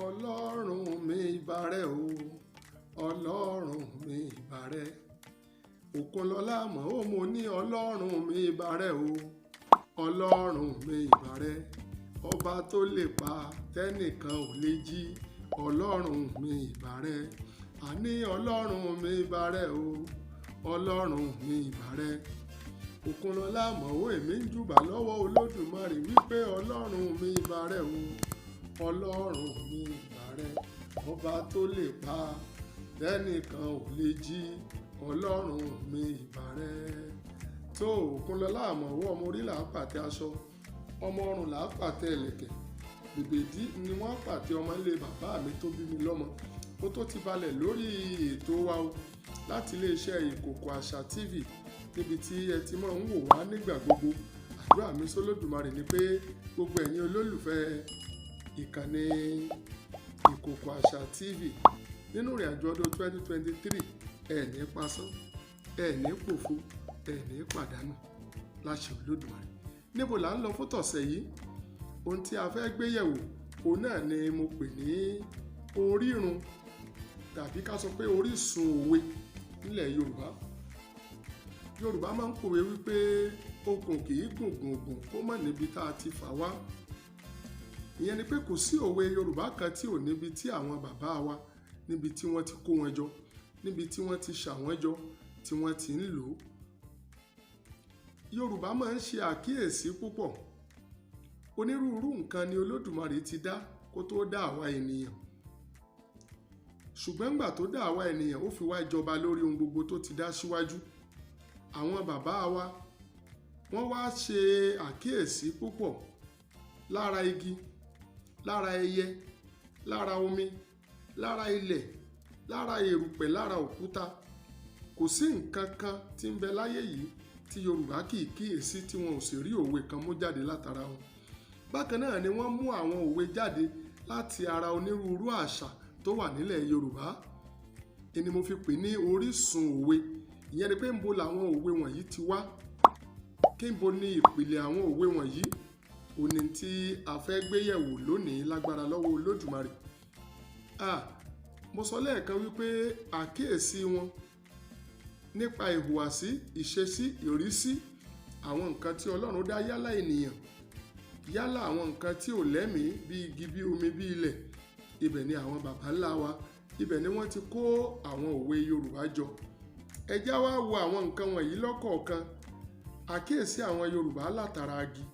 Ọlọ́run mi ìbàrẹ̀ o, Ọlọ́run mi ìbàrẹ̀. Òkunlọ́lá mọ̀ ó, mo ní Ọlọ́run mi ìbàrẹ̀ o, Ọlọ́run mi ìbàrẹ̀. Ọba tó lè pa tẹ́nìkan ò lè jí, Ọlọ́run mi ìbàrẹ̀. Àní Ọlọ́run mi ìbàrẹ̀ o, Ọlọ́run mi ìbàrẹ̀. Òkunlọ́lá mọ̀ ó, èmi ń júbà lọ́wọ́ Olódùmarè wípé Ọlọ́run mi ìbàrẹ̀ o, Ọlọ́run mi ìbàrẹ̀. Ọba tó lè pa tẹ́nìkan ò lè jí, Ọlọ́run mi ìbàrẹ̀. Tó Òkunlọ́lá àmọ̀wọ́, ọmọ orí là á pàtẹ aṣọ, ọmọ ọrùn là á pàtẹ ẹ̀lẹ̀kẹ̀, bèbèdí ni wọ́n pàtẹ ọmọ ilé bàbá mi tó bí mi lọ́mọ. Ó tó ti balẹ̀ lórí ètò wa o láti iléeṣẹ́ Ìkòkò Àṣà TV, níbi tí ẹ ti máa ń wò wá nígbà gbogbo. Àdúrà mi sólódùmarè ni pé gbogbo ẹ̀yin olólùfẹ́ ìkànnì Ìkòkò Àṣà TV nínú ìrìn àjò ọdún 2023, ẹ̀ ní pasán, ẹ̀ ní pòfo, ẹ̀ ní pàdánù láṣẹ Olódùmarè. Níbo là ń lọ fún tọ̀sẹ̀ yìí? Ohun tí a fẹ́ gbé yẹ̀wò, òun náà ni mo pè ní orírun, tàbí ká sọ pé orísun òwe nílẹ̀ Yorùbá. Yorùbá máa ń pòwe wípé okùn kì í gùn gùn gùn kó má níbi tá a ti fà wá. Ìyẹn ni pé kò sí òwe Yorùbá kan tí ò níbi tí àwọn bàbá wa, níbi tí wọ́n ti kó wọn jọ, níbi tí wọ́n ti ṣà wọ́n jọ, tí wọ́n ti ń lò ó. Yorùbá máa ń ṣe àkíyèsí púpọ̀. Onírúurú nǹkan ni Olódùmarè ti dá kó tó dá àwa ènìyàn, ṣùgbọ́n ńgbà tó dá àwa ènìyàn, ó fi wá jọba lórí ohun gbogbo tó ti dá síwájú. Àwọn bàbá wa, wọ́n wá ṣe àkíyèsí púpọ̀ lára igi, lára ẹyẹ, lára omi, lára ilẹ̀, lára erùpẹ̀, lára òkúta. Kò sí nǹkan kan tí ń bẹ láyé yìí tí Yorùbá kì í kíyèsí tí wọn ò sì rí òwe kan mú jáde látara wọn. Bákan náà ni wọ́n mú àwọn òwe jáde láti ara onírúurú àṣà tó wà nílẹ̀ Yorùbá. Ẹni mo fi pè ní orísun òwe, ìyẹn ni pé ńbo làwọn òwe wọ̀nyí ti wá, kí nbo ni ìpìlẹ̀ àwọn òwe wọ̀nyí, òní tí a fẹ́ gbé yẹ̀wò lónìí lágbára lọ́wọ́ Olódùmarè. Mo sọ lẹ́ẹ̀kan wípé àkíyèsí wọn nípa ìhùwàsí, ìṣesí, ìrísí àwọn nǹkan tí Ọlọ́run dá, yálà ènìyàn, yálà àwọn nǹkan tí ò lẹ́mìí bí igi, bí omi, bí ilẹ̀, ibẹ̀ ni àwọn baba ńlá wa, ibẹ̀ ni wọ́n ti kó àwọn òwe Yorùbá jọ. Ẹ já wá wo àwọn nǹkan wọ̀nyí lọ́kọ̀ọ̀kan. Àkíyèsí àwọn Yorùbá látara igi.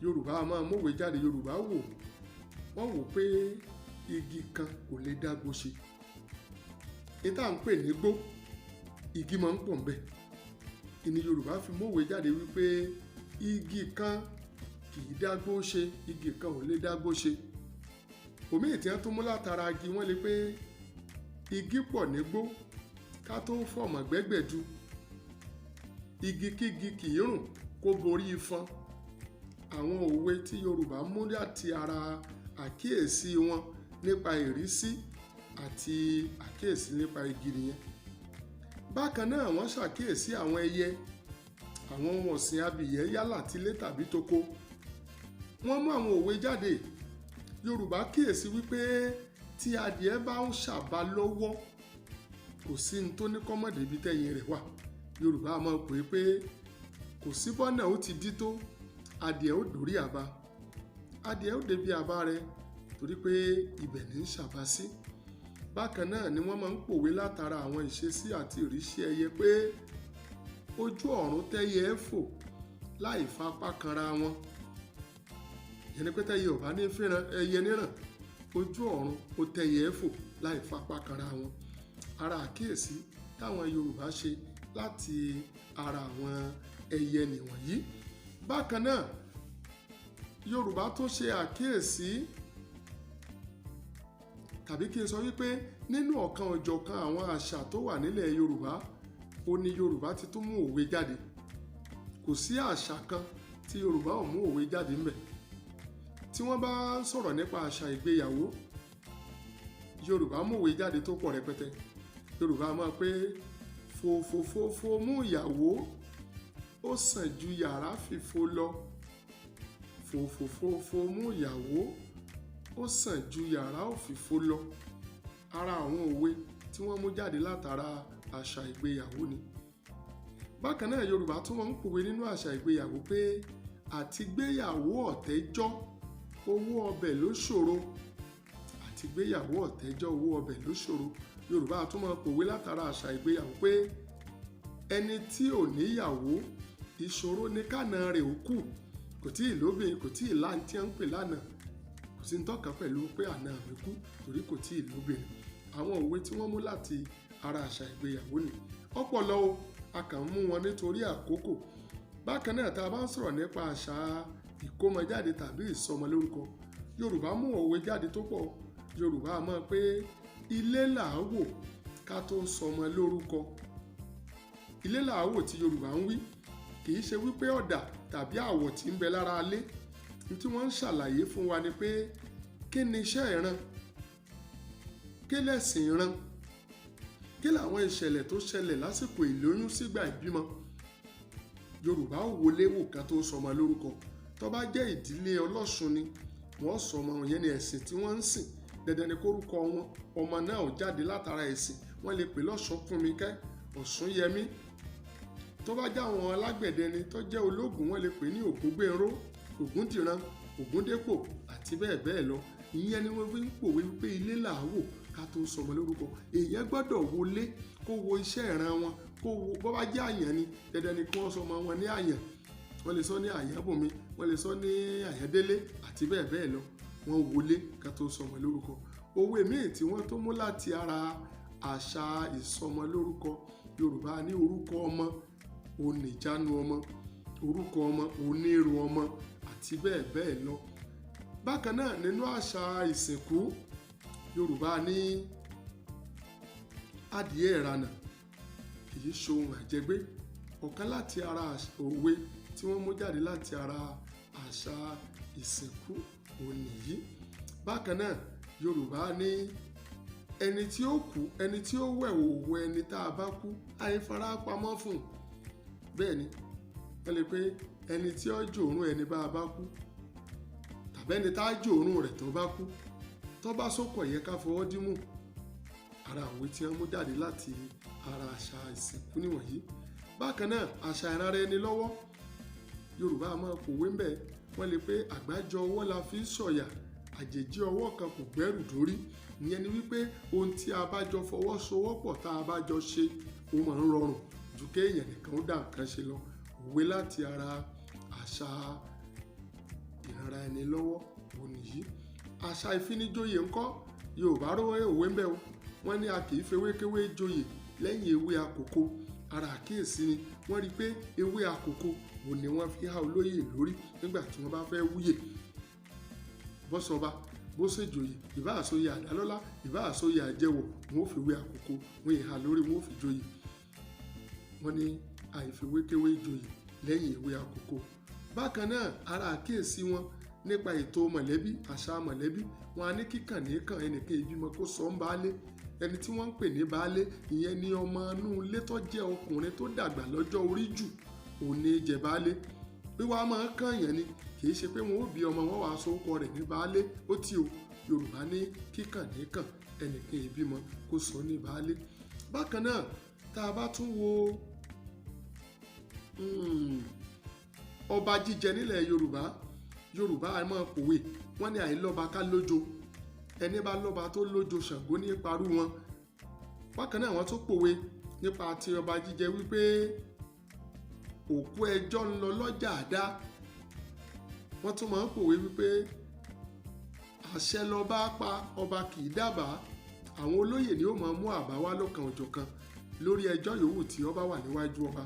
Yorùbá a máa mówe jáde. Yorùbá wò, wọ́n wò pé igi kan kò lè dágbó ṣe. Ní tá à ń pè ní gbó, igi máa ń pọ̀ ńbẹ̀. Ìní Yorùbá fi mówe jáde wípé igi kan kì í dágbó ṣe, igi kan ò lè dágbó ṣe. Òmíì tí wọ́n tún mú látara igi, wọ́n lè pé igi pọ̀ nígbó ká tó fọ̀mọ̀ gbẹ́gbẹ̀du. Igi kígi kì í rùn kó borí ifọ̀n. Àwọn òwe tí Yorùbá mú láti ara àkíyèsí wọn nípa ìrísí àti àkíyèsí nípa igi nìyẹn. Bákan náà, wọ́n ṣàkíyèsí àwọn ẹyẹ, àwọn ohun ọ̀sìn abìyẹ́, yálà tilé tàbí toko. Wọ́n mú àwọn òwe jáde. Yorùbá kíyèsí wípé tí adìẹ bá ń ṣàbá lọ́wọ́, kò sí ní tó ní kọ́mọ̀dé ibi tẹ́yìn rẹ̀ wà. Yorùbá máa pè é pé kò sí bọ́nà ó ti dí tó, adìẹ ó dórí àbá, adìẹ ó débi àbá rẹ̀, torí pé ibẹ̀ ní í ṣàbá sí. Bákan náà ni wọ́n máa ń pòwe látara àwọn ìṣesí àti ìrísí ẹyẹ pé ojú ọ̀run tẹ́yẹ ẹ́ fò láì fapá kanra wọn. Ìyẹn ni pé tẹ́yẹ ò bá ní fẹ́ràn ẹyẹ níràn, ojú ọ̀run ó tẹ́yẹ ẹ́ fò láì fapá kanra wọn. Ara àkíyèsí táwọn Yorùbá ṣe láti ara àwọn ẹyẹ nìwọ̀nyí. Bákan náà, Yorùbá tún ṣe àkíyèsí, tàbí kí n sọ wípé nínú ọ̀kan òjọ̀kan àwọn àṣà tó wà nílẹ̀ Yorùbá, ó ní Yorùbá ti tún mú òwe jáde. Kò sí àṣà kan tí Yorùbá ò mú òwe jáde ńbẹ̀. Tí wọ́n bá ń sọ̀rọ̀ nípa àṣà ìgbéyàwó, Yorùbá mú òwe jáde tó pọ̀ rẹpẹtẹ. Yorùbá máa pé fòfòfòfò mú ìyàwó, ó sàn ju yàrá fìfo lọ. Fòfòfòfò mú ìyàwó, Ó sàn ju yàrá òfìfo lọ. Ara àwọn òwe tí wọ́n mú jáde látara àṣà ìgbéyàwó ni. Bákan náà, Yorùbá tún máa ń pòwe nínú àṣà ìgbéyàwó pé àtigbéyàwó ọ̀tẹ́jọ́, owó ọbẹ̀ ló ṣòro. Àtigbéyàwó ọ̀tẹ́jọ́, owó ọbẹ̀ ló ṣòro. Yorùbá tún máa ń pòwe látara àṣà ìgbéyàwó pé ẹni tí ò níyàwó, ìṣòro ní kànáà rẹ̀ ó kù. Kò tí ì lóbìn, kò tí ì láǹtí à ń pè lánàá, kò sí ń tọ́ka pẹ̀lú pé àna mi kú torí kò tí ì lóbìn. Àwọn òwe tí wọ́n mú láti ara àṣà ìgbéyàwó ni ọpọlọ o, a kàn ń mú wọn nítorí àkókò. Bákan náà, tá a bá ń sọ̀rọ̀ nípa àṣà ìkómọjáde tàbí ìsọmọlórúkọ, Yorùbá mú òwe jáde tó pọ̀. Yorùbá mọ̀ pé ilé là á wò ká tó sọmọ lórúkọ. Ilé là á wò tí Yorùbá ń wí kì í ṣe wípé ọ̀dà tàbí àwọ̀ tí ń bẹ lára alé. Ní tí wọ́n ń ṣàlàyé fún wa ni pé kí ni iṣẹ́ ìran, kí lẹ̀sìn ìran, kí làwọn ìṣẹ̀lẹ̀ tó ṣẹlẹ̀ lásìkò ìlóyún sígbà ìbímọ. Yorùbá ò wọlé wò ká tó sọmọ lórúkọ. Tó bá jẹ́ ìdílé ọlọ́ṣun ni wọ́n sọmọ yẹn ní ẹ̀sìn tí wọ́n ń sìn, dandan ni kórúkọ wọn ọmọ náà ò jáde látara ẹ̀sìn. Wọ́n lè pè lọ́ṣọ̀kúnmikẹ́, Ọ̀ṣúnyẹmí. Tó bá jẹ́ àwọn alágbẹ̀dẹ ni tó jẹ́ ológun, wọ́n lè pè ní Ògúngbẹ̀nró, Ògúndìran, Ògúndépò àti bẹ́ẹ̀ bẹ́ẹ̀ lọ. Ìyẹn ni wọ́n fi ń pòwe wípé ilé là á wò ká tó sọmọ lórúkọ. Èèyàn gbọ́dọ̀ wọlé kó wo iṣẹ́ ìran wọn, kó wo bó bá jẹ́ àyàn ni, dandan ni kí wọ́n sọmọ wọn ní àyàn. Wọ́n lè sọ ní Àyànbùnmi, wọ́n lè sọ ní Àyàndélé àti bẹ́ẹ̀ bẹ́ẹ̀ lọ. Wọ́n wọlé ká tó sọmọ lórúkọ. Òwe míì tí wọ́n tó mú láti ara àṣà ìsọmọ lórúkọ, Yorùbá ní orúkọ ọmọ oníjánu ọmọ, orúkọ ọmọ onírú ọmọ àti bẹ́ẹ̀ bẹ́ẹ̀ lọ. Bákan náà, nínú àṣà ìsìnkú, Yorùbá ní adìẹ ìranà kì í ṣohun àjẹgbé. Ọ̀kan láti ara òwe tí wọ́n mú jáde láti ara àṣà ìsìnkú òní yìí. Bákan náà, Yorùbá ní ẹni tí ó kú, ẹni tí ó wẹ̀ òwò ẹni tá a bá kú, àìfara pamọ́ fún un. Bẹ́ẹ̀ ni, wọ́n lè pé ẹni tí ó jòrún ẹni bá a bá kú, tàbí ẹni tá a jòrún rẹ̀ tó bá kú, tó bá sókò yẹ ká fọwọ́ dímú. Ara òwe tí wọ́n mú jáde láti ara àṣà ìsìnkú nìwọ̀nyí. Bákan náà, àṣà ìranra ẹni lọ́wọ́, Yorùbá máa pòwe ńbẹ̀. Wọ́n lè pé àgbájọ ọwọ́ la fi ń sọ̀yà, àjèjì ọwọ́ kan kò gbẹ́rù dórí. Ìyẹn ni wípé ohun tí a bá jọ fọwọ́sowọ́pọ̀ tá a bá jọ ṣe, ó máa ń rọrùn ju kéèyàn nìkan ó dá nǹkan ṣe lọ. Òwe láti ara àṣà ìranra ẹni lọ́wọ́ òní yìí. Àṣà ìfinijoyè ńkọ́, Yorùbá ró òwe ńbẹ̀ o. Wọ́n ní a kì í fewékewé joyè lẹ́yìn ewé àkókò. Ara àkíyèsí ni wọ́n rí pé ewé àkókò òun ni wọ́n fi há olóyè lórí nígbà tí wọ́n bá fẹ́ wúyè. Bọ́sọba, bó ṣèjòyè, ìbá àsọyè àdálọ́lá, ìbá àsọyè àjẹwọ̀, wọn ò fi ewé àkókò wọn ìhà lórí, wọn ò fi joyè. Wọ́n ní àìfewékewé joyè lẹ́yìn ewé àkókò. Bákan náà, ara àkíyèsí wọn nípa ètò mọ̀lẹ́bí, àṣà mọ̀lẹ́bí, wọn á ní kíkàn ní kàn ẹnìkan ìbímọ kó sọ ń baálé. Ẹni tí wọ́n ń pè ní baálé, ìyẹn ni ọmọ inú ilé tó jẹ́ ọkùnrin tó dàgbà lọ́jọ́ orí jù, òun ní jẹ baálé. Wíwá máa ń kàn yẹn ni, kì í ṣe pé wọn ó bí ọmọ wọn wàá so orúkọ rẹ̀ ní baálé. Ó ti o, Yorùbá ní kíkàn ní kàn ẹnìkan ìbímọ kó sọ ní baálé. Bákan náà, tá a bá tún wo ọba jíjẹ nílẹ̀ Yorùbá, Yorùbá a máa pòwe. Wọ́n ní àìlọ́ba ká lójo, ẹni bá lọ́ba tó lójo Ṣàngó ní parú wọn. Bákan náà, wọ́n tún pòwe nípa ti ọba jíjẹ wípé òkú ẹjọ́ ń lọ lọ́jà àdá. Wọ́n tún máa ń pòwe wípé àṣẹ lọba pa, ọba kì í dábàá. Àwọn olóyè ni ó máa mú àbá wá lọ́kan òjọ̀kan lórí ẹjọ́ yòówù tí ọba wà níwájú ọba.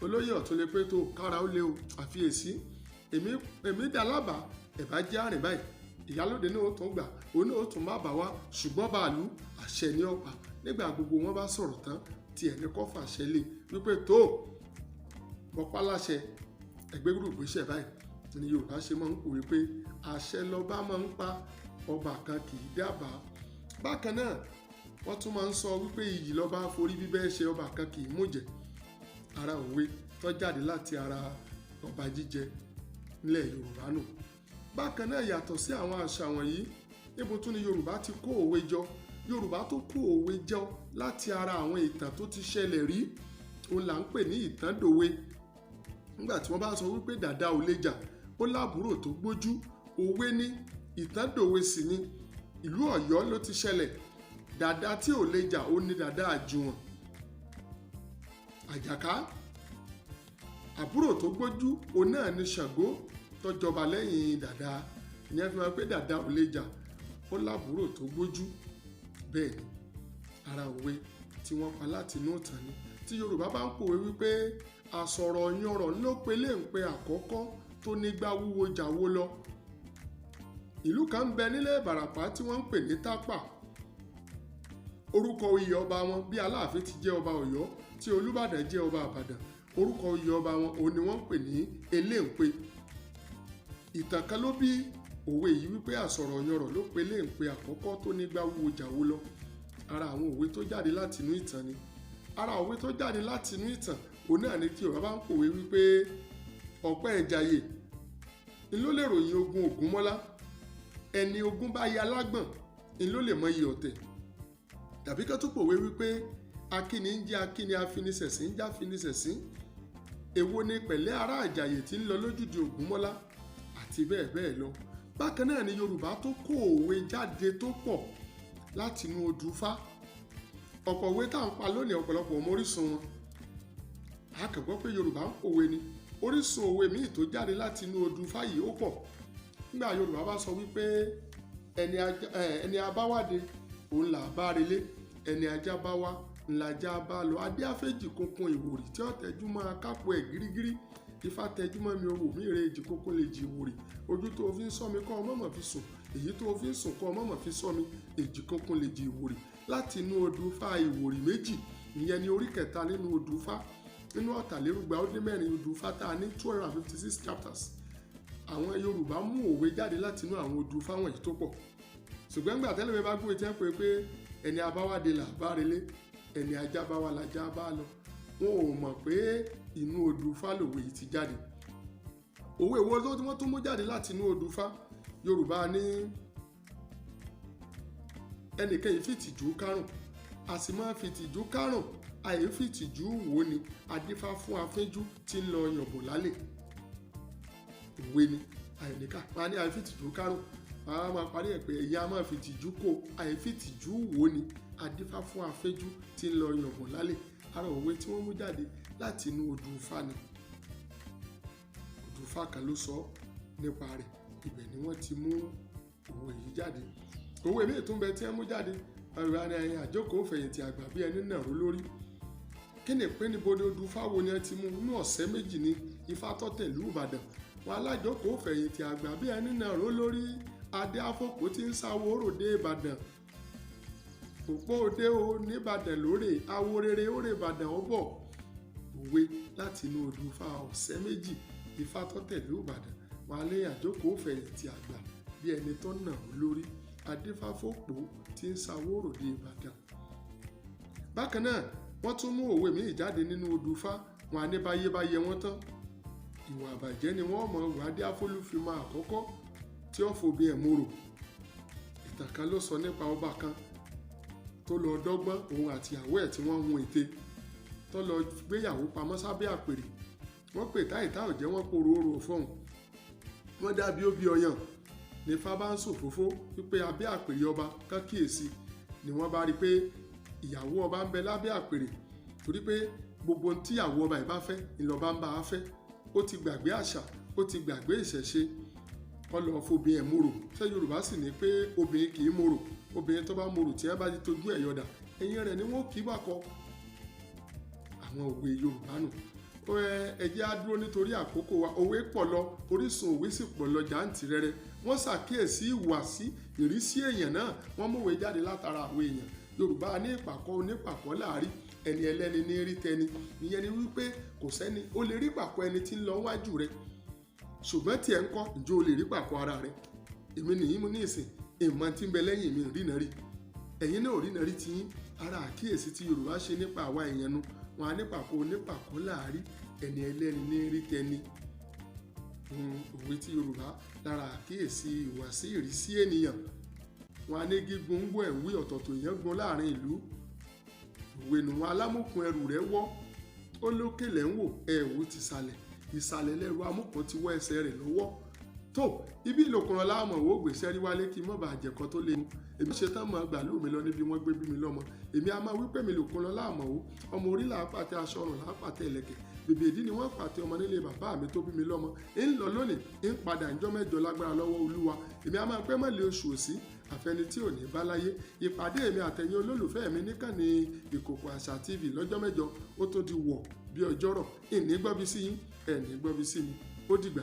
Olóyè ọ̀tún lè pé tó kára ó lé o, àfiyèsí èmi dá lábàá, ẹ̀bá jẹ́ àrìn báyìí, ìyálóde náà ó tún gbà, òun náà ó tún má bà wá, ṣùgbọ́n bàálù àṣẹ ní ọ̀pá. Nígbà gbogbo wọn bá sọ̀rọ̀ tán, tí ẹni kọ́ fàṣẹ lé wípé tó mọ̀pá láṣẹ ẹgbẹ́ gúrùpù iṣẹ́ báyìí. Ni Yorùbá ṣe máa ń pòwe pé àṣẹ lọba máa ń pa, ọba kan kì í dábàá. Bákan náà, wọ́n tún máa ń sọ wípé iyì lọba forí bíbẹ́ ṣe, ọba kan kì í mújẹ. Ara òwe tó jáde láti ara ọba jíjẹ nílẹ̀ Yorùbá nù. Bákan náà, yàtọ̀ sí àwọn àṣà wọ̀nyí, níbo tún ni Yorùbá ti kó òwe jọ? Yorùbá tó kó òwe jọ láti ara àwọn ìtàn tó ti ṣẹlẹ̀ rí, òun là ń pè ní ìtàn dòwe. Nígbà tí wọ́n bá sọ wípé dàda ò lè jà, ó lábúrò tó gbójú, òwe ní, ìtàn dòwe sì ni. Ìlú Ọ̀yọ́ ló ti ṣẹlẹ̀. Dàda tí ò lè jà, ó ní dàda Àjùwọ̀n Àjàká. Àbúrò tó gbójú, òun náà ní Ṣàngó tó jọba lẹ́yìn dàda. Ìyẹn fi hàn pé dàda ò lè jà, ó lábúrò tó gbójú. Bẹ́ẹ̀ ni, ara òwe tí wọ́n pa láti inú ìtàn ni. Tí Yorùbá bá ń pòwe wípé àsọ̀rọ̀ yanrọ̀ ló pelé ń pe àkọ́kọ́ tó nígbà wúwo jàwó lọ. Ìlú kan ń bẹ nílẹ̀ Ìbàràpá tí wọ́n ń pè ní Tápà. Orúkọ oyè ọba wọn, bí Aláàfin ti jẹ́ ọba Ọ̀yọ́, tí Olúbàdàn jẹ́ ọba Ìbàdàn, orúkọ oyè ọba wọn òun ni wọ́n ń pè ní Eléǹpe. Ìtàn kan ló bí òwe yìí wípé àsọ̀rọ̀ yanrọ̀ ló pelé ń pe àkọ́kọ́ tó nígbà wúwo jàwó lọ. Ara àwọn òwe tó jáde láti inú ìtàn ni. Ara òwe tó jáde láti inú ìtàn òun náà ni tí Yorùbá bá ń pòwe wípé ọ̀pẹ́ ìjàyè ń ló lè ròyìn ogun Ògúnmọ́lá, ẹni ogun bá ya lágbọ̀n ń ló lè mọyì ọ̀tẹ̀. Tàbí ká tún pòwe wípé akíni ń jẹ́ akíni, afinisẹ̀sín ń já finisẹ̀sín, èwo ni pẹ̀lẹ́ ará àjàyè tí ń lọ lójúde Ògúnmọ́lá, àti bẹ́ẹ̀ bẹ́ẹ̀ lọ. Bákan náà ni Yorùbá tó kó òwe jáde tó pọ̀ láti inú odù Ifá. Ọ̀pọ̀ òwe tá à ń pa lónìí, ọ̀pọ̀lọpọ̀ ọmọ orísun wọn. A kàn gbọ́ pé Yorùbá ń pòwe ni. Orísun òwe míì tó jáde láti inú odù Ifá yìí ó pọ̀. Nígbà Yorùbá bá sọ wípé ẹni abáwáde òun là bá relé, ẹni ajá bá wá ńlájà bá lọ. Adé àfẹ́jì kunkun ìwòrì tí ó tẹjú mọ́ akápò ẹ̀ gírígírí. Ifá tẹjú mọ́ mi, owó mi rè èjì kunkun lè jì ìwòrì. Ojú tó fi ń sọ mi kọ́ ọmọ mọ̀ fi sùn, èyí tó fi ń sùn kọ́ ọmọ mọ̀ fi sọ mi, èjì kunkun lè jì ìwòrì. Láti inú odù Ifá ìwòrì méjì, ìyẹn ni orí kẹta nínú odù Ifá, nínú 464 odù Ifá tá a ní, 256 chapters. Àwọn Yorùbá mú òwe jáde láti inú àwọn odù Ifá wọ̀nyí tó pọ̀. Ṣùgbọ́n nígbà tẹ́lẹ̀ mi bá gbé tí wọ́n pè pé ẹni abáwádé là bá relé, ẹni ajá bá wà lájá bá lọ, wọn ò mọ̀ pé inú odù Ifá lòwe yìí ti jáde. Òwe wo ló tí wọ́n tún mú jáde láti inú odù Ifá? Yorùbá ní ẹnìkan yìí fìtìjú kárùn, a sì máa fìtìjú kárùn, àyè fìtìjú wò ni adífá fún afínjú tí ń lọ yànbọ̀ lálẹ́. Òwe ni àyìnká wọn á ní àyè fìtìjú kárùn, a máa parí ẹ̀ pé ẹ̀yà máa fìtìjú kó, àyè fìtìjú wò ni adífá fún afínjú tí ń lọ yànbọ̀ lálẹ́. Ara òwe tí wọ́n mú jáde láti inú odù Ifá ni. Odù Ifá kan ló sọ nípa rẹ̀, ibẹ̀ ni wọ́n ti mú òwe yìí jáde. Òwe míì tún bẹ tí wọ́n mú jáde. Yorùbá ní ẹyin àjókòó fẹ̀yìntì àgbà bí ẹni nàró lórí. Kí ni pé níbo ni odù Ifá wo ni ẹ ti mú? Inú ọ̀sẹ̀ méjì ni Ifá tó tẹ̀lú Ìbàdàn. Wọn alájókòó fẹ̀yìntì àgbà bí ẹni nàró lórí, adé afọ́kò tí ń sáwó ròde Ìbàdàn. Òpó òde o nìbàdàn lórí, awo rere ó rè Ìbàdàn ó bọ̀. Òwe láti inú odù Ifá ọ̀sẹ̀ méjì, Ifá tó tẹ̀lú Ìbàdàn. Wọn alẹ́ àjókòó fẹ̀yìntì àgbà bí ẹni tó nàró lórí, adífáfòpó tí ń sawó ròde Ìbàdàn. Bákan náà, wọ́n tún mú òwe míì jáde nínú odù Ifá. Wọn á ní báyé bá yẹ wọ́n tán, ìwà àbàjẹ́ ni wọ́n mọ̀ wá. Adé afólúfimọ́ àkọ́kọ́ tí ó fòbi ẹ̀ mòrò. Ìtàn kan ló sọ nípa ọba kan tó lọ dọ́gbọ́n, òun àti ìyàwó ẹ̀ tí wọ́n hun ète, tó lọ gbéyàwó pamọ́ sábẹ́ àpèrè. Wọ́n pè táìtá ò jẹ́, wọ́n poro orò fọ́hùn, wọ́n dàbí ó bí ọyàn. Ní Ifá bá ń sòfófó wípé abẹ́ àpèrè ọba kán kíyèsí, ni wọ́n bá rí i pé ìyàwó ọba ń bẹ lábẹ́ àpèrè, torí pé gbogbo ohun tíyàwó ọba yìí bá fẹ́ ńlọba ń bá a fẹ́. Ó ti gbàgbé àṣà, ó ti gbàgbé ìṣẹ̀ṣe, ó lọ fobìn ẹ̀ mòrò. Ṣé Yorùbá sì ní pé obìnrin kì í mòrò? Obìnrin tó bá mòrò tí wọ́n bá ti tójú ẹ̀ yọ̀dà, ẹ̀yìn rẹ̀ ni wọ́n kì í bá kọ. Àwọn òwe Yorùbá nù. Ẹ jẹ́ á dúró nítorí àkókò wa. Òwe pọ̀ lọ, orísun òwe sì pọ̀ lọ jàǹtìrẹrẹ. Wọ́n ṣàkíyèsí ìhùwàsí ìrísí èèyàn náà, wọ́n múwèé jáde látara àwọn èèyàn. Yorùbá ní ìpàkọ́ onípàkọ́ láàrí, ẹni ẹlẹ́ni ní rí tẹni. Ìyẹn ni wípé kò sẹ́ni ó lè rí pàkọ́ ẹni tí ń lọ wájú rẹ, ṣùgbọ́n tiẹ̀ ń kọ́, ǹjẹ́ o lè rí pàkọ́ ara rẹ? Èmi nìyí mo ní ìsìn ìmọ̀ tí ń bẹ lẹ́yìn mi rí náà rí, ẹ̀yin náà ò rí náà rí tiyín. Ara àkíyèsí tí Yorùbá ṣe nípa àwa èèyàn nu. Wọn á ní pàkọ́ onípàkọ́ láàrí, ẹni ẹlẹ́ni ní rí tẹni. Òwe tí Yorùbá lára àkíyèsí ìhùwàsí ìrísí ènìyàn. Wọn á ní gígùn ń gbọ́ ẹ̀ ń wí, ọ̀tọ̀ọ̀tọ̀ èèyàn gun láàrin ìlú. Òwe nù wọn alámùkùn ẹrù rẹ̀ wọ́, ó lókè lẹ́ ń wò, ẹ̀wù ti sàlẹ̀, ìsàlẹ̀ lẹ́rù amúkùn ti wọ́ ẹsẹ̀ rẹ̀ lọ́wọ́. Tó ibi ìlòkùnrin láàmú owó gbèsè rí wálé kí mọ́ bàa jẹ̀kọ́ tó lé mu. Èmi ṣe tán mọ́ gbàlú mi lọ níbi wọ́n gbé bí mi lọ́mọ. Èmi a máa wí pé mi lòkùnrin láàmú owó, ọmọ orí là á pàtẹ, aṣọ ọrùn là á pàtẹ ìlẹ̀kẹ̀, bèbè ìdí ni wọ́n pàtẹ ọmọ nílé bàbá mi tó bí mi lọ́mọ. Ń lọ lónìí, ń padà ńjọ́ mẹ́jọ lágbára lọ́wọ́ Olúwa. Èmi a máa pẹ́ mọ́lẹ̀ oṣù òsì àfẹni tí ò ní bá láyé. Ìpàdé èmi àtẹ̀yìn olólùfẹ́ mi níkànnì Ìkòkò Àṣà TV lọ́jọ́ mẹ́jọ, ó tó di wọ̀ bí ọjọ́rọ̀. Ìní gbọ́bi sí yín, ẹ̀ní gbọ́bi sí mi. Ó dìgbà.